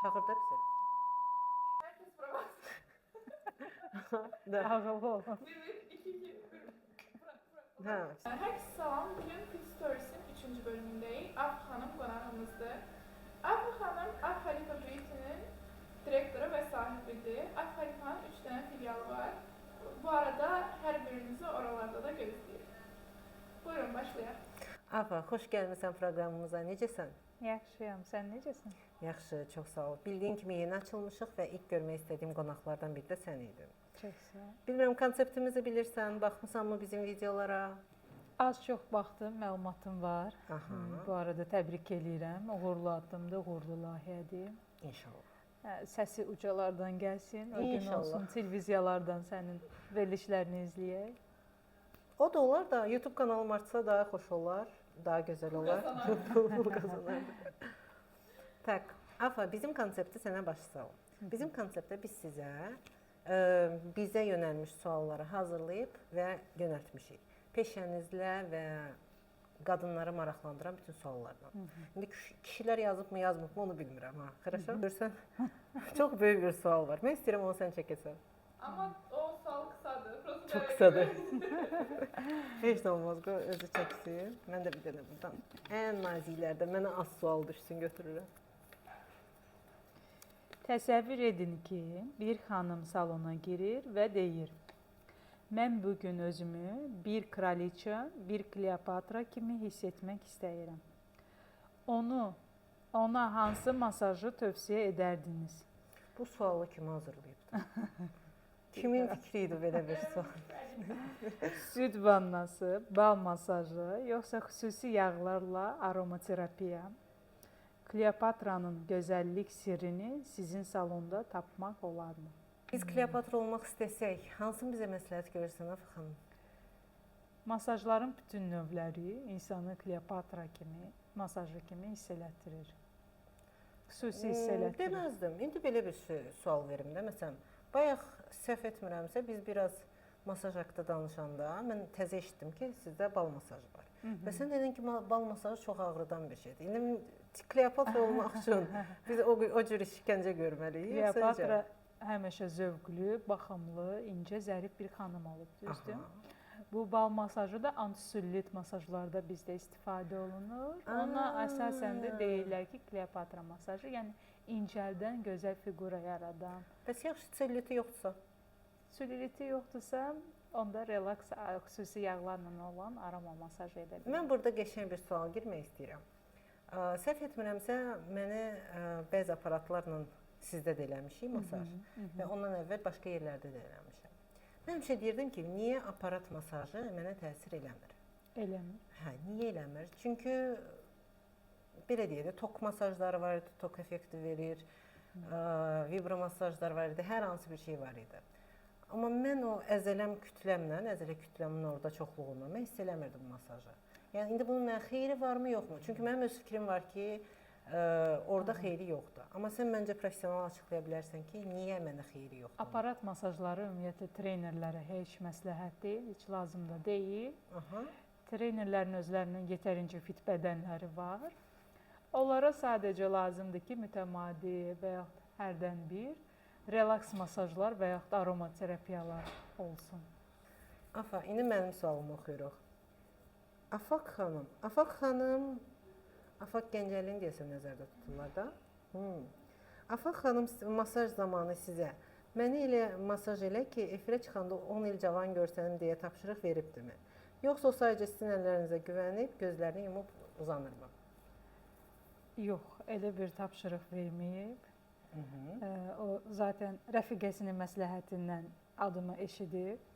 Çağır da bizi. Herkes bura baksın. Da. Ağıllı olun. 1, 1, 2, 2, 1. Bura, bura. Hə. Herkese salam. Bugün Fit Stories'in 3. bölümündəyik. Af xanım qonağımızdır. Af xanım Af Xalifa Beauty-nin direktoru və sahibidir. Af Xalifanın 3 dənə filialı var. Bu arada hər birinizi oralarda da gözləyir. Buyurun, başlayaq. Afa, xoş gəlmisən proqramımıza. Necəsən? Yaxşıyam. Sən necəsən? Yaxşı, çox sağ ol. Bildiyin kimi yeni açılmışıq və ilk görmək istədiyim qonaqlardan biri də sən idin. Çox sağ ol. Bilmirəm konseptimizi bilirsən, baxmısanmı bizim videolara? Az çox baxdım, məlumatım var. Aha. Bu arada təbrik eləyirəm. Uğurlu addımdır, uğurlu layihədir. İnşallah. Səsi ucalardan gəlsin, o gün İnşallah. olsun televiziyalardan sənin verilişlərini izləyək. O da olar da YouTube kanalım artsa daha xoş olar, daha gözəl olar. Pul qazanar. Tak, Afa, bizim konsepti sənə başa salım. Bizim konseptdə biz sizə bizə yönəlmiş sualları hazırlayıb və yönəltmişik. Peşənizlə və qadınları maraqlandıran bütün suallarla. İndi kişilər yazıbmı, yazmıbmı onu bilmirəm ha. Xaraşo, görsən çox böyük bir sual var. Mən istəyirəm onu sən çəkəsən. Amma o sual qısadır. Prosta Çox qısadır. Heç nə olmaz, qoy özü çəksin. Mən də bir dənə buradan ən naziklərdən mənə az sual düşsün götürürəm. Təsəvvür edin ki, bir xanım salona girir və deyir: "Mən bu gün özümü bir kraliça, bir Kleopatra kimi hiss etmək istəyirəm." Onu ona hansı masajı tövsiyə edərdiniz? Bu sualı kim hazırlayıbdı? Kimin fikri idi belə bir sual? Süd vannası, bal masajı, yoxsa xüsusi yağlarla aromaterapiya? Kleopatranın gözəllik sirrini sizin salonda tapmaq olarmı? Biz Kleopatra olmaq istəsək, hansını bizə məsləhət görürsən, Afa xanım? Masajların bütün növləri insanı Kleopatra kimi, masajı kimi hiss elətdirir. Xüsusi hiss elətdirir. Deməzdim. İndi belə bir sual verim də. Məsələn, bayaq səhv etmirəmsə biz biraz masaj haqqında danışanda mən təzə eşitdim ki, sizdə bal masajı var. Və sən dedin ki, bal masajı çox ağrıdan bir şeydir. İndi Kleopatra olmaq üçün biz o cür işgəncə görməliyik, yoxsa necə? Kleopatra həmişə zövqlü, baxımlı, incə, zərif bir xanım olub, düzdür? Aha. Bu bal masajı da antisellülit masajlarda bizdə istifadə olunur. Ona əsasən də deyirlər ki, Kleopatra masajı, yəni incəldən gözəl fiqura yaradan. Bəs yaxşı selüliti yoxdursa? Selüliti yoxdursa, onda relaks, xüsusi yağlarla olan aroma masajı edə bilər. Mən burada qəşəng bir sual girmək istəyirəm. Səhv etmirəmsə, məni bəzi aparatlarla sizdə də eləmişik masaj və ondan əvvəl başqa yerlərdə də eləmişəm. Mən həmişə deyirdim ki, niyə aparat masajı mənə təsir eləmir? Eləmir. Hə, niyə eləmir? Çünki belə deyək də, tok masajları var idi, tok effekti verir, vibro masajlar var idi, hər hansı bir şey var idi. Amma mən o əzələm kütləmlə, əzələ kütləmin orada çoxluğundan mən hiss eləmirdim masajı. Yəni indi bunun mənə xeyri varmı, yoxmu? Çünki mənim öz fikrim var ki, orada xeyri yoxdur. Amma sən məncə professional açıqlaya bilərsən ki, niyə mənə xeyri yoxdur? Aparat masajları ümumiyyətlə trenerlərə heç məsləhət deyil, heç lazım da deyil. Aha. Trenerlərin özlərinin yetərincə fit bədənləri var. Onlara sadəcə lazımdır ki, mütəmadi və yaxud hərdən bir relaks masajlar və yaxud aromaterapiyalar olsun. Afa, indi mənim sualımı oxuyuruq. Afaq xanım, Afaq xanım, Afaq Gəncəlini deyəsən nəzərdə tuturlar da. Afaq xanım masaj zamanı sizə məni elə masaj elə ki, efirə çıxanda 10 il cavan görsənim deyə tapşırıq veribdimi? Yoxsa o sadəcə sizin əllərinizə güvənib, gözlərini yumub uzanırmı? Yox, elə bir tapşırıq verməyib. O zaten rəfiqəsinin məsləhətindən adımı eşidib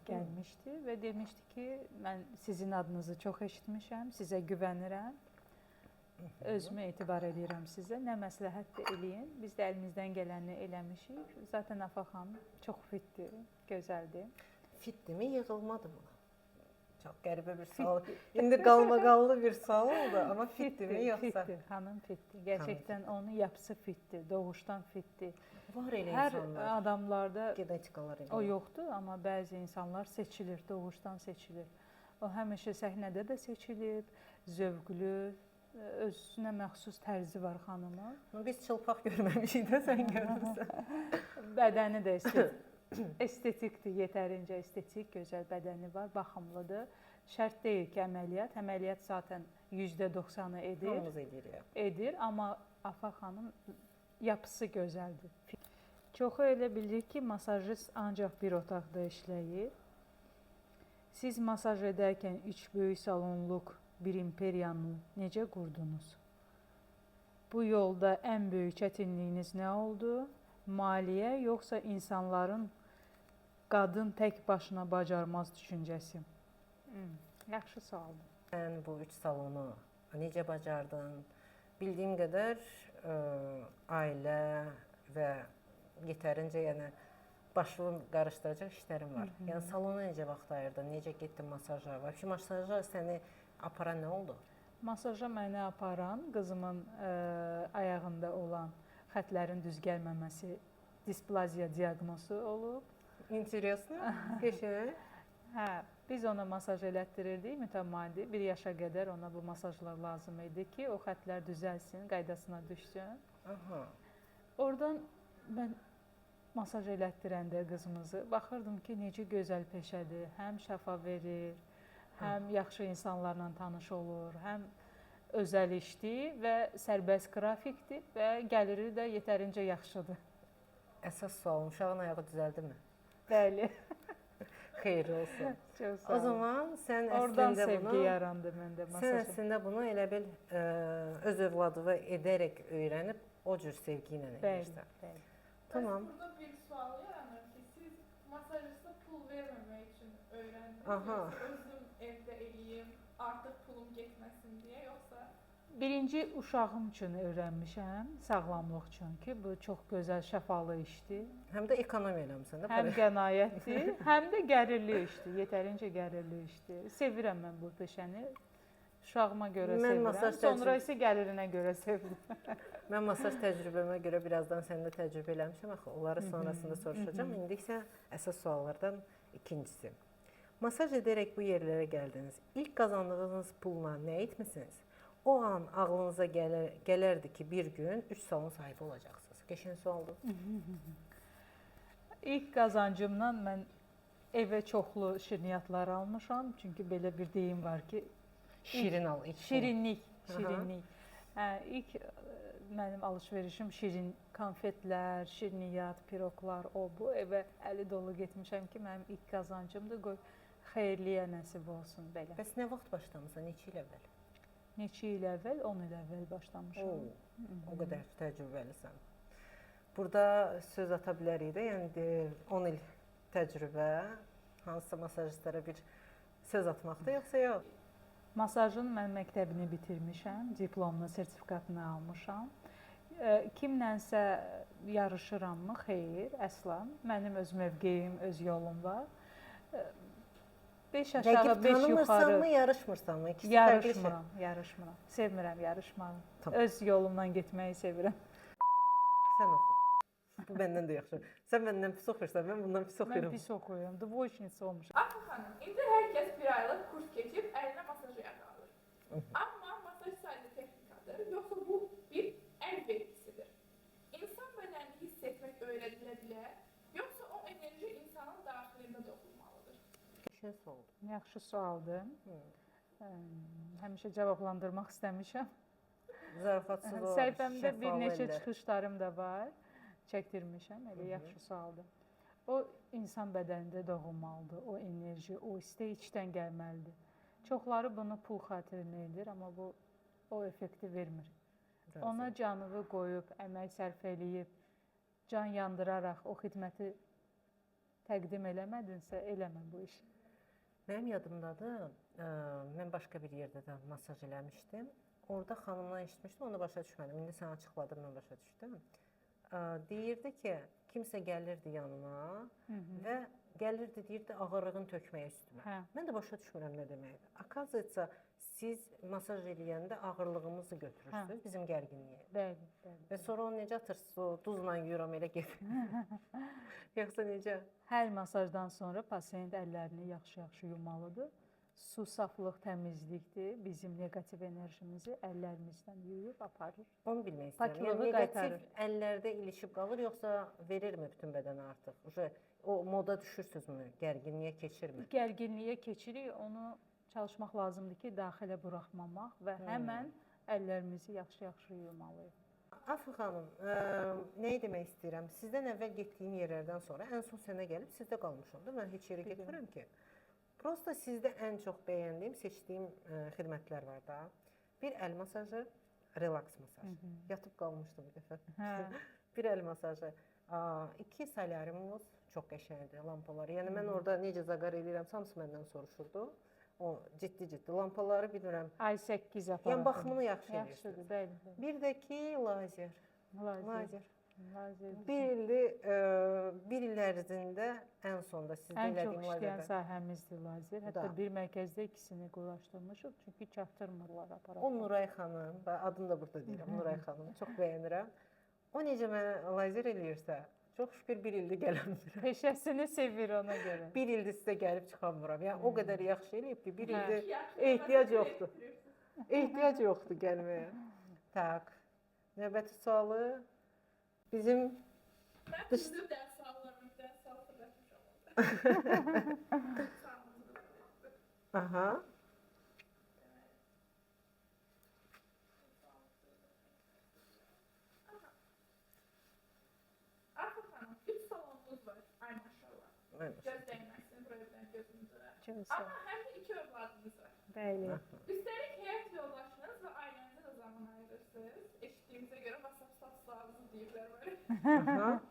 gəlmişdi və demişdi ki, mən sizin adınızı çox eşitmişəm, sizə güvənirəm. Özümü etibar eləyirəm sizə. Nə məsləhət də eləyin. Biz də əlimizdən gələni eləmişik. Zaten Afaq xanım çox fitdir, gözəldir. Fitdirmi, yığılmadı mı? Çox qəribə bir sual. İndi qalmaqallı bir sual oldu, amma fitdirmi yoxsa? Fitdir, xanım fitdir. Gerçəkdən onun yapısı fitdir, doğuşdan fitdir. Var elə Hər insanlar. adamlarda Genetikalar elə. o yoxdur, amma bəzi insanlar seçilir, doğuşdan seçilir. O həmişə səhnədə də seçilib, zövqlü, Özünə məxsus tərzi var xanımın. Biz çılpaq görməmişik də, sən görmüsən. Bədəni də estetikdir, yetərincə estetik, gözəl bədəni var, baxımlıdır. Şərt deyil ki, əməliyyat. Əməliyyat zaten %90-ı edir. Hamımız edir ya. Edir, amma Afa xanım yapısı gözəldir. Çoxu elə bilir ki, masajist ancaq bir otaqda işləyir. Siz masaj edərkən 3 böyük salonluq bir imperiyanı necə qurdunuz? Bu yolda ən böyük çətinliyiniz nə oldu? Maliyyə yoxsa insanların qadın tək başına bacarmaz düşüncəsi? Yaxşı sualdır. Sən bu 3 salonu necə bacardın? Bildiyim qədər ailə və yetərincə, yəni başını qarışdıracaq işlərim var. Yəni salona necə vaxt ayırdın, necə getdin masaja? Vəbşi masaja səni aparan nə oldu? Masaja məni aparan qızımın ayağında olan xətlərin düz gəlməməsi, displaziya diaqnozu olub. Interesno. Qəşəng. Hə, biz ona masaj elətdirirdik mütəmadi. 1 yaşa qədər ona bu masajlar lazım idi ki, o xətlər düzəlsin, qaydasına düşsün. Aha. Oradan mən masaj elətdirəndə qızımızı baxırdım ki, necə gözəl peşədir. Həm şəfa verir, həm yaxşı insanlarla tanış olur, həm özəl işdir və sərbəst qrafikdir və gəliri də yetərincə yaxşıdır. Əsas sualım, uşağın ayağı düzəldimi? Bəli. Xeyir olsun. Çox sağ O zaman sən Oradan əslində sevgi bunu yarandı məndə sən masaja. əslində bunu elə bil öz övladıva edərək öyrənib o cür sevgi ilə Bəli, edirsən. bəli. Tamam. Bəs burada bir sual yaranır ki, siz masajista pul verməmək üçün öyrəndiniz, Aha. yoxsa özüm evdə eləyim, artıq pulum getməsin deyə, yoxsa Birinci uşağım üçün öyrənmişəm, sağlamlıq üçün ki, bu çox gözəl şəfalı işdir. Həm də ekonomiya eləmisən də. Həm qənaətdir, həm də gəlirli işdir, yetərincə gəlirli işdir. Sevirəm mən bu peşəni. Uşağıma görə Mən sevirəm. masaj Sonra isə gəlirinə görə sevirəm. Mən masaj təcrübəmə görə birazdan səndə təcrübə eləmişəm. Axı onları sonrasında soruşacağam. İndi isə əsas suallardan ikincisi. Masaj edərək bu yerlərə gəldiniz. İlk qazandığınız pulla nə etmisiniz? O an ağlınıza gələrdi ki, bir gün 3 salon sahibi olacaqsınız. Qəşəng sualdır. İlk qazancımdan mən evə çoxlu şirniyyatlar almışam. Çünki belə bir deyim var ki, Şirin al, ilk pul. şirinlik, Aha. şirinlik. Hə, ilk mənim alış-verişim şirin konfetlər, şirniyyat, piroqlar, o bu evə əli dolu getmişəm ki, mənim ilk qazancımdır. Qoy xeyirliyə nəsib olsun belə. Bəs nə vaxt başlamısan? Neçə il əvvəl? Neçə il əvvəl? 10 il əvvəl başlamışam. O qədər təcrübəlisən. Burada söz ata bilərik də, yəni 10 il təcrübə hansısa masajistlərə bir söz atmaqda yoxsa yox? Masajın mən məktəbini bitirmişəm, diplomunu, sertifikatını almışam. Kimlənsə yarışırammı? Xeyr, əsla. Mənim öz mövqeyim, öz yolum var. 5 aşağı, Rəqib 5 yuxarı. tanımırsanmı, yarışmırsanmı? İkisi fərqli şey. Yarışmıram, yarışmıram. Sevmirəm yarışmağı. Tamam. Öz yolumdan getməyi sevirəm. Sən oxu. Bu məndən də yaxşı. Sən məndən pis oxuyursan, mən bundan pis Mən oxuyuram. pis oxuyuram. Dvoyçnitsa olmuşam. Afa xanım, indi hər kəs bir aylıq kurs keçib əlinə masaj yağı alır. Amma masaj sadəcə texnikadır, yoxsa bu bir əl vergisidir. İnsan bədənini hiss etmək öyrədilə bilər, yoxsa o enerji insanın daxilində doğulmalıdır. Qəşəng sualdır. Yaxşı sualdır. Həmişə cavablandırmaq istəmişəm. Zarafatsız o Səhifəmdə bir şəfalı neçə əllər. çıxışlarım da var. Çəkdirmişəm. Elə yaxşı sualdır. O insan bədənində doğulmalıdır. O enerji, o istək içdən gəlməlidir. Çoxları bunu pul xatirinə edir, amma bu o effekti vermir. Razıyam. Ona canını qoyub, əmək sərf eləyib, can yandıraraq o xidməti təqdim eləmədinsə, eləmə bu işi. Mənim yadımdadır, mən başqa bir yerdə də masaj eləmişdim. Orada xanımdan eşitmişdim, onu başa düşmədim. İndi sən açıqladın, mən başa düşdüm. Deyirdi ki, kimsə gəlirdi yanına və gəlirdi, deyirdi ağırlığını tökməyə üstümə. Hə. Mən də başa düşmürəm nə deməkdir. Оказывается, siz masaj eləyəndə ağırlığımızı götürürsünüz, bizim gərginliyi. Bəli, bəli. Və sonra onu necə atırsınız? O duzla yuyuram elə gedir. Yoxsa necə? Hər masajdan sonra pasiyent əllərini yaxşı-yaxşı yumalıdır. Su saflıq, təmizlikdir. Bizim neqativ enerjimizi əllərimizdən yuyub aparır. Onu bilmək istəyirəm. Paklığı Yəni neqativ qaytarır. əllərdə ilişib qalır, yoxsa verirmi bütün bədənə artıq? Uje o moda düşürsünüzmü? Gərginliyə keçirmi? Gərginliyə keçirik, onu çalışmaq lazımdır ki, daxilə buraxmamaq və həmən əllərimizi yaxşı-yaxşı yumalıyıq. Afı xanım, nəyi demək istəyirəm? Sizdən əvvəl getdiyim yerlərdən sonra ən son sənə gəlib sizdə qalmışam da. Mən heç yerə getmirəm ki. Prosta sizdə ən çox bəyəndiyim, seçdiyim xidmətlər var da. Bir əl masajı, relaks masajı. Yatıb qalmışdım bir dəfə. Hə. Bir əl masajı. İki solariumumuz çox qəşəngdir, lampalar. Yəni mən orada necə zaqar eləyirəm, hamısı məndən soruşurdu. O ciddi-ciddi lampaları bilmirəm. Ay 8 aparatı. Yəni baxımını yaxşı Yaxşıdır, eləyirsiniz. bəli. bəli. Bir də ki lazer. Lazer. Lazer. Lazer. bizim Bir ildir, bir il ərzində ən sonda sizdə Ən çox elədiyim işləyən lazerdə. sahəmizdir lazer. Hətta Da. bir mərkəzdə ikisini quraşdırmışıq, çünki çatdırmırlar aparatlar. O Nuray xanım, və adını da burada deyirəm, Nuray xanım, çox bəyənirəm. O necə mənə lazer eləyirsə, çox şükür bir ildir gələnmirəm. Peşəsini sevir ona görə. Bir ildir sizə gəlib çıxamıram. Yəni o qədər yaxşı eləyib ki, bir Hə. ildir Yaxşı, ehtiyac məsələ yoxdur. etdirirsiniz. Ehtiyac yoxdur gəlməyə. Tak. Növbəti sualı bizim Mən Dış- düzdür dərs suallarımı, bir dənə sual fırlatmışam orada. Sualımızı da Aha. Aha. Afı xanım, 3 salonunuz var. Ay maşallah. Mən- Göz dəyməsin, buraya bir dənə gözünüzə. Çox sağ ol. Amma həm də 2 övladınız var. Bəli. Üstəlik həyat yoldaşınız və ailənizə də zaman ayırırsınız. Eşitdiyimizə görə WhatsApp statuslarınızı deyiblər var. Aha.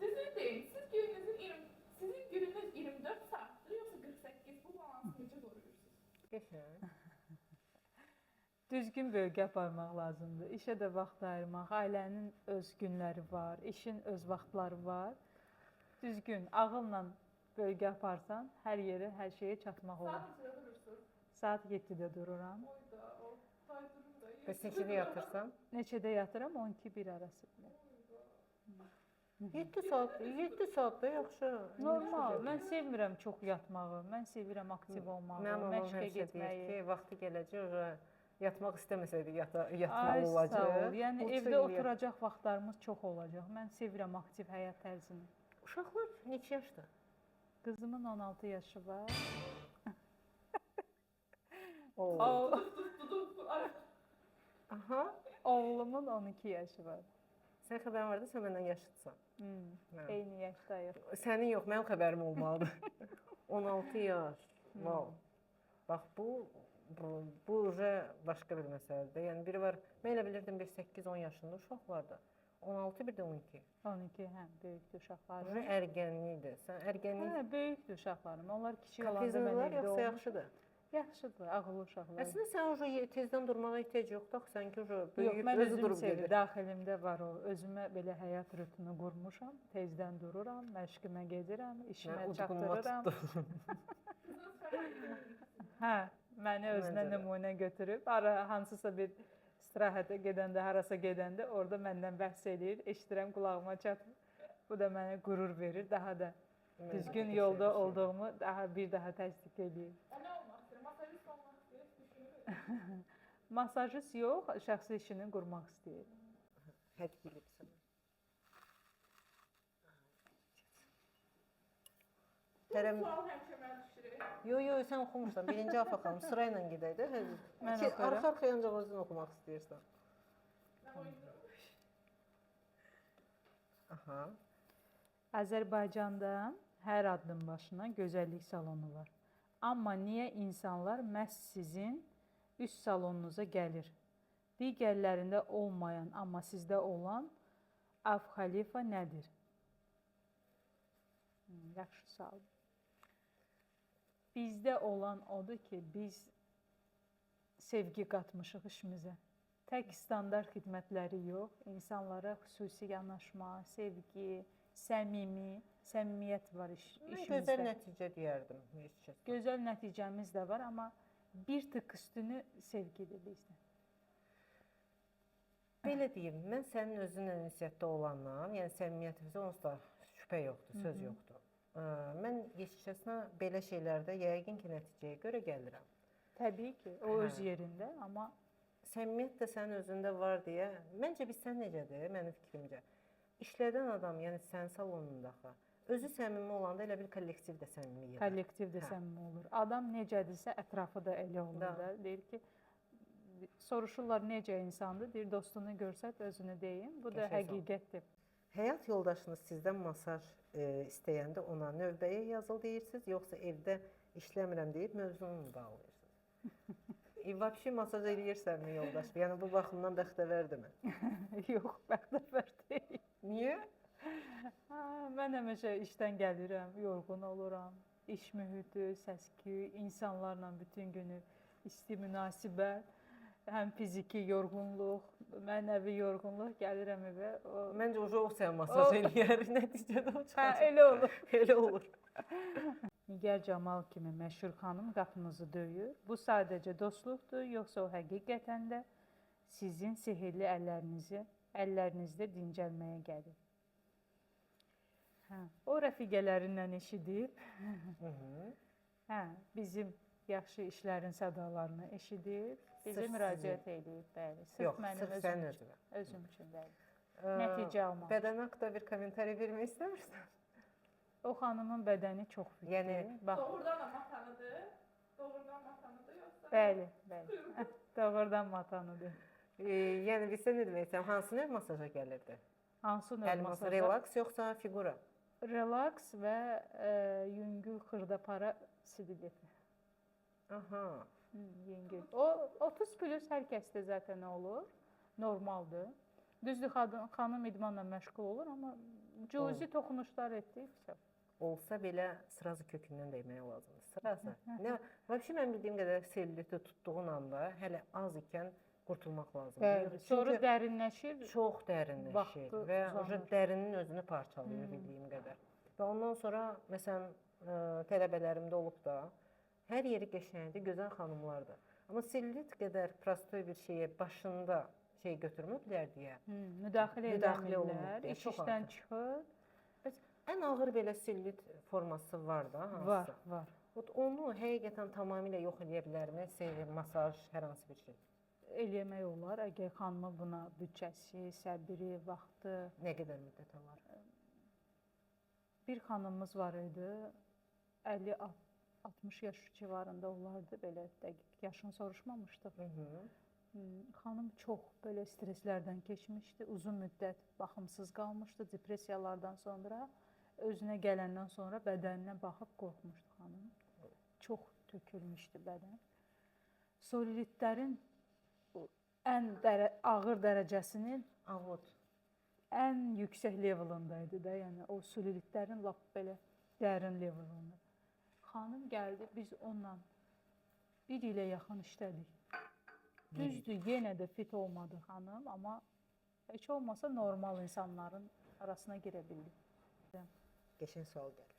Düzünü deyin, siz gününüzün 20, sizin gününüz 24 saatdir yoxsa 48? Bu balansı necə qoruyursunuz? Qəşəng. Düzgün bölgə aparmaq lazımdır. İşə də vaxt ayırmaq, ailənin öz günləri var, işin öz vaxtları var. Düzgün, ağılla bölgə aparsan, hər yerə, hər şeyə çatmaq olar. Saat neçədə durursunuz? Saat 7-də dururam. Oy da, o, day durur da. Bəs neçədə yatırsan? Neçədə yatıram? 12-1 arası belə. 7 saat, 7 saat da yaxşı. Normal. Mən sevmirəm çox yatmağı. Mən sevirəm aktiv olmağı, Mənim mamam məşqə həmişə deyir getməyi. ki, vaxtı gələcək, uje yatmaq istəməsəydi Ay, yatmalı sağ olacaq. ol. Yəni Uçsa evdə eləyər. oturacaq vaxtlarımız çox olacaq. Mən sevirəm aktiv həyat tərzini. Uşaqlar neçə yaşda? Qızımın 16 yaşı var. Oo. O, Aha. oğlumun 12 yaşı var. Sən xəbərin var da, sən məndən yaşlısan. Hmm, Hə. eyni yaşdayıq. Sənin yox, mənim xəbərim olmalıdır. 16 yaş. Vau. Bax bu uje başqa bir məsələdir. Yəni biri var, mən elə bilirdim bir 8-10 yaşında uşaq vardı. 16 bir də 12. 12, hə, böyükdür uşaqlarım. Uje ərgənlikdir. Sən ərgənlik Hə, böyükdür uşaqlarım. Onlar kiçik olanda mən kaprizlilər evdə yoxsa olmuşam. yaxşıdır? Yaxşıdır, ağıllı uşaqlar. Əslində sən uje tezdən durmağa ehtiyac yoxdur. Axı səninki uje Yox, böyüyüb mən özü özüm durub sevirəm. gedir. Daxilimdə var o. Özümə belə həyat rutinu qurmuşam. Tezdən dururam, məşqimə gedirəm, Mən işimə udqunma çatdırıram. tutdu. Qızınız fərqli deyil. Hə, məni özünə Məncə də. nümunə götürüb ara hansısa bir istirahətə gedəndə, harasa gedəndə orada məndən bəhs eləyir, eşidirəm qulağıma çatır. Bu da mənə qürur verir, daha da Məncə də düzgün qəşəng yolda bir şey. olduğumu daha bir daha təsdiq eləyir. O nə olmaq istəyir? Masajist olmaq istəyir, düşünür. Masajist yox, şəxsi işini qurmaq istəyir. Hədiyyə eləyib sənə. Hərəm Sual həmişə mənə düşür. Yo, yo, sən oxumursan. Birinci Afa xanım sıra ilə gedək də. Hə, Mən İki- oxuyuram. Arxa-arxaya ancaq özün oxumaq istəyirsən. Mən oyundurum. Aha. Azərbaycanda hər addım başına gözəllik salonu var. Amma niyə insanlar məhz sizin üst salonunuza gəlir? Digərlərində olmayan, amma sizdə olan Af Xalifa nədir? Yaxşı sual. Bizdə olan odur ki, biz sevgi qatmışıq işimizə. Tək standart xidmətləri yox, insanlara xüsusi yanaşma, sevgi, səmimi, səmimiyyət var Mən işimizdə. gözəl nəticə deyərdim, heç kəs. Gözəl nəticəmiz də var, amma bir tık üstünü sevgidir bizdə. Belə deyim, mən sənin özünlə ünsiyyətdə olandan, yəni səmimiyyətimizə onsuz da şübhə yoxdur, söz yoxdur. Mən yeşikçəsinə belə şeylərdə yəqin ki, nəticəyə görə gəlirəm. Təbii ki, o öz yerində, amma səmimiyyət də sənin özündə var deyə. Məncə biz sən necədir, mənim fikrimcə. İşlədən adam, yəni sən salonunda axı, özü səmimi olanda elə bir kollektiv də səmimi gedir. Kollektiv də səmimi olur. Adam necədirsə, ətrafı da elə olur da. Deyir ki, soruşurlar necə insandır, deyir dostunu görsət özünü deyin. Bu da həqiqətdir. Həyat yoldaşınız sizdən masaj istəyəndə ona növbəyə yazıl deyirsiniz, yoxsa evdə işləmirəm deyib mövzunu mu bağlayırsınız? Vəbşi masaj eləyirsənmi yoldaş? Yəni bu baxımdan bəxtəvərdirmi? Yox, bəxtəvər deyil. Niyə? Mən həmişə işdən gəlirəm, yorğun oluram. İş mühiti, səs-küy, insanlarla bütün günü isti münasibət, həm fiziki yorğunluq, mənəvi yorğunluq, gəlirəm evə. Məncə o sən masaj eləyər, nəticədə o çıxacaq. Hə, elə olur. Elə olur. Nigar Camal kimi məşhur xanım qapınızı döyür. Bu sadəcə dostluqdur, yoxsa o həqiqətən də sizin sehirli əllərinizdə dincəlməyə gəlir? Hə, o rəfiqələrindən eşidib, hə, bizim yaxşı işlərin sədalarını eşidib, bizə müraciət edib, bəli. Sırf yox, mənim sırf sənin özünə. Özüm üçün, bəli. Nəticə almaq. Bədən haqqında bir kommentariya vermək istəmirsən? O xanımın bədəni çox fitdir. Yəni, bax, doğrudan da matanıdır? Doğrudan matanıdır yoxsa? Bəli, bəli. Doğrudan matanıdır. Yəni, biz sən nə demək istəyirəm, hansı növ masaja gəlirdi? Hansı növ masaja? Relaks yoxsa fiqura? Relaks və yüngül xırdapara sidiqeti. Aha. Yüngül. O 30 plus hər kəsdə zaten olur. Normaldır. Düzdür, xanım idmanla məşğul olur, amma cüzi toxunuşlar etdi. Olsa belə sırazı kökündən dəymək lazımdır. Sırazı. Vəbşi, mən bildiyim qədər selüliti tutduğun anda hələ az ikən qurtulmaq lazımdır. Bəli, sonra dərinləşir. Çox dərinləşir və dərinin özünü parçalayır bildiyim qədər. Və ondan sonra, məsələn, tələbələrimdə olub da, hər yeri qəşəngdir, gözəl xanımlardır. Amma selülit qədər prostoy bir şeyə başında şey götürmüblər deyə. Müdaxilə eləmirlər, iş işdən çıxır. Bəs ən ağır belə selülit forması var da, hansısa? Var, var. Onu həqiqətən tamamilə yox eləyə bilərmi? Masaj, hər hansı bir şey. Eləmək olar, əgər xanımın buna büdcəsi, səbiri, vaxtı. Nə qədər müddət alar? Bir xanımımız var idi, 50-60 yaş civarında olardı, belə dəqiq yaşını soruşmamışdıq. Xanım çox belə streslərdən keçmişdi, uzun müddət baxımsız qalmışdı, depressiyalardan sonra, özünə gələndən sonra bədəninə baxıb qorxmuşdu xanım. Çox tökülmüşdü bədən. Solülitlərin ən ağır dərəcəsinin ən yüksək levelındaydı da, yəni o solülitlərin lap belə dərin levelında. Xanım gəldi, biz onunla bir ilə yaxın işlədik. Düzdür, yenə də fit olmadı xanım, amma heç olmasa normal insanların arasına girə bildik. Qəşəng sual gəlir.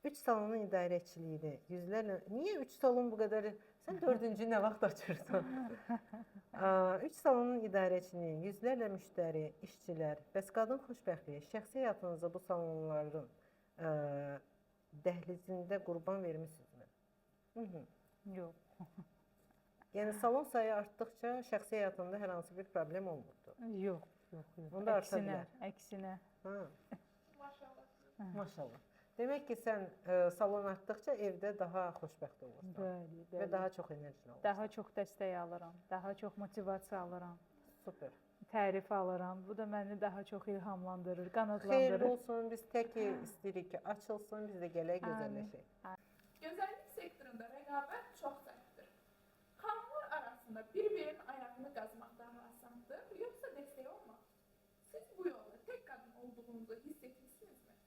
3 salonun idarəçiliyini yüzlərlə... Niyə 3 salon bu qədər? Sən 4-cü nə vaxt açırsan? 3 salonun idarəçiliyini yüzlərlə müştəri, işçilər, bəs qadın xoşbəxtliyi, şəxsi həyatınızda bu salonların dəhlizində qurban vermişsinizmi? Yox. Yəni, salon sayı artdıqca şəxsi həyatında hər hansı bir problem olmurdu. Yox, yox, yox. Onda arta bilər. Əksinə. Maşallah. Maşallah. Demək ki, sən salon artdıqca evdə daha xoşbəxt olursan. Bəli, bəli. Və daha çox enerjili olursan. Daha çox dəstək alıram, daha çox motivasiya alıram. Super. Tərif alıram. Bu da məni daha çox ilhamlandırır, qanadlandırır. Xeyirli olsun. Biz tək ki, istəyirik ki, açılsın, biz də gələk, gözəlləşək. Gözəllik sektorunda rəqabət çox sərtdir. Xanımlar arasında bir-birinin ayağını qazmaq daha asandır, yoxsa dəstək olmaq? Siz bu yolda tək qadın olduğunuzu hiss etmisinizmi?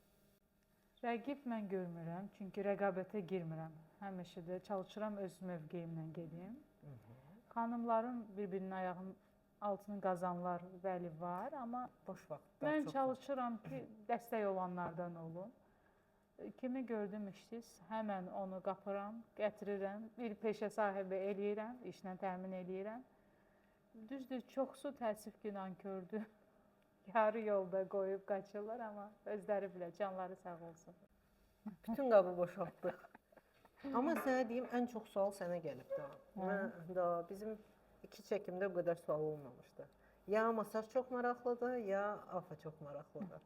Rəqib mən görmürəm, çünki rəqabətə girmirəm. Həmişə də çalışıram öz mövqeyimlə gedim. Xanımların bir-birinin ayağının altını qazanlar bəli var, amma boş vaxtlar mən çalışıram ki, dəstək olanlardan olum. Kimi gördüm işsiz, həmən onu qapıram, gətirirəm, bir peşə sahibi eləyirəm, işlə təmin eləyirəm. Düzdür, çoxsu təəssüf ki, nankördür. Yarı yolda qoyub qaçırlar, amma özləri bilə, canları sağ olsun. Bütün qabı boşaltdıq. Amma sənə deyim, ən çox sual sənə gəlib də. Mən da bizim iki çəkimdə bu qədər sual olmamışdı. Ya masaj çox maraqlıdır, ya AFA çox maraqlıdır.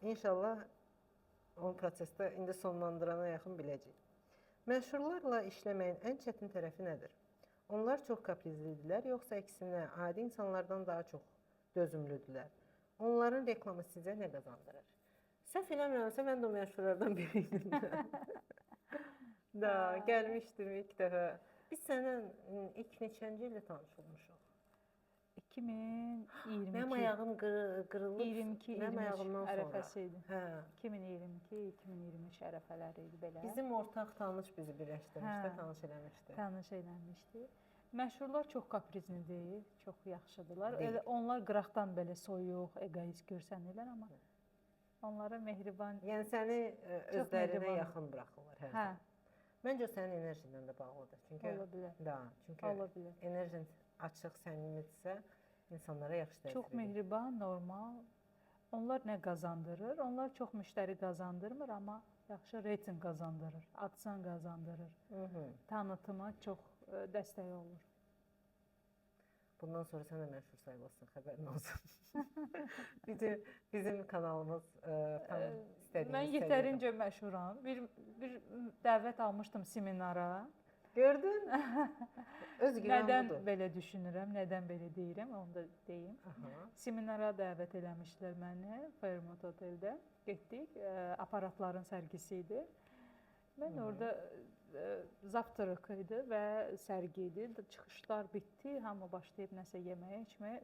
İnşallah o prosesdə indi sonlandırana yaxın biləcəyik. Məşhurlarla işləməyin ən çətin tərəfi nədir? Onlar çox kaprizlidirlər, yoxsa əksinə adi insanlardan daha çox dözümlüdürlər? Onların reklamı sizə nə qazandırır? Səhv eləmirəmsə, mən də o məşhurlardan biri idim. Da, gəlmişdim ilk dəfə. Biz səndən ilk neçənci ildə tanış olmuşuq? 2022. Mənim ayağım qırılıb. 22, mənim 23 ayağımdan sonra. ərəfəsi idi. Hə. 2022, 2023 ərəfələri idi belə. Bizim ortaq tanış bizi birləşdirmişdi, Hə. tanış eləmişdi. Tanış eləmişdi. Məşhurlar çox kaprizli deyil, çox yaxşıdırlar. Deyil. Elə onlar qıraqdan belə soyuq, egoist görsənirlər, amma onlara mehriban. Yəni səni Çox özlərinə mehriban. yaxın buraxırlar hər Hə, zaman. Məncə o sənin enerjindən də bağlıdır. Çünki ola bilər. Da, çünki Ola bilər. enerjin açıq, səmimidirsə, insanlara yaxşı təsir Çox edir. mehriban, normal. Onlar nə qazandırır? Onlar çox müştəri qazandırmır, amma yaxşı reytinq qazandırır, adsan qazandırır. Hı -hı. Tanıtıma çox dəstək olur. Bundan sonra sən də məşhur sayılırsan, xəbərin olsun. Bizim kanalımız tam istədiyimiz Mən səviyyədə. yetərincə məşhuram. Bir dəvət almışdım seminara. Gördün? Öz güvən Nədən budur. belə düşünürəm, nədən belə deyirəm, onu da deyim. Aha. Seminara dəvət eləmişdilər məni Fairmont Hoteldə. Getdik, aparatların sərgisi idi. Mən orada zavtraq idi və sərgi idi. Çıxışlar bitdi, hamı başlayıb nəsə yeməyə, içməyə.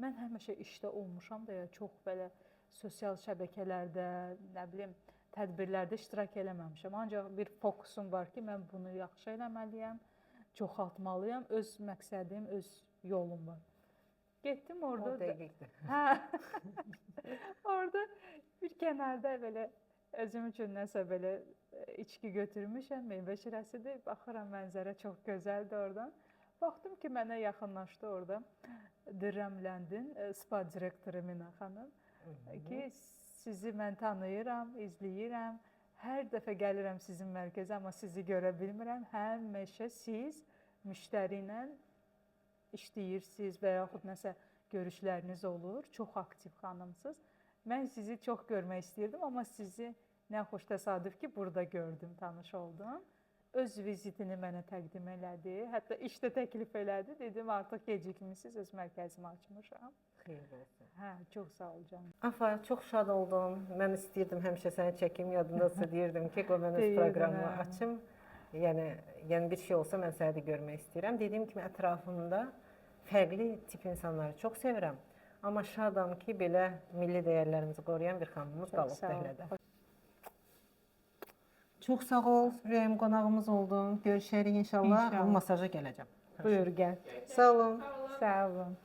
Mən həmişə işdə olmuşam da, ya, çox belə sosial şəbəkələrdə, nə bilim, tədbirlərdə iştirak eləməmişəm. Ancaq bir fokusum var ki, mən bunu yaxşı eləməliyəm, çoxaltmalıyam. Öz məqsədim, öz yolum var. Getdim orada. O dəqiqdir. Hə. Orada bir kənarda belə özüm üçün nəsə belə içki götürmüşəm, meyvə şirəsidir. Baxıram mənzərə çox gözəldir oradan. Baxdım ki, mənə yaxınlaşdı orada Dürrəmləndin spa direktoru Mina xanım ki, sizi mən tanıyıram, izləyirəm. Hər dəfə gəlirəm sizin mərkəzə, amma sizi görə bilmirəm. Həmişə siz müştəri ilə işləyirsiniz və yaxud nəsə görüşləriniz olur. Çox aktiv xanımsınız. Mən sizi çox görmək istəyirdim, amma sizi nə xoş təsadüf ki, burada gördüm, tanış oldum. Öz vizitini mənə təqdim elədi. Hətta iş də təklif elədi. Dedim, artıq gecikmisiniz, öz mərkəzimi açmışam. Xeyir olsun. Hə, çox sağ ol canım. Afa, çox şad oldum. Mən istəyirdim həmişə səni çəkim. Yadındadsa deyirdim ki, qoy mən öz Deyirdin, proqramımı hə. açım. Yəni bir şey olsa mən səni də görmək istəyirəm. Dediyim kimi ətrafımda fərqli tip insanları çox sevirəm. Amma şadam ki, belə milli dəyərlərimizi qoruyan bir xanımımız Çox qalıb sağ ol. dəhlədə. Çox sağ ol, ürəyim qonağımız oldun. Görüşərik inşallah. İnşallah. Masaja gələcəm. Buyur gəl. Sağ olun. Sağ olun. Sağ olun.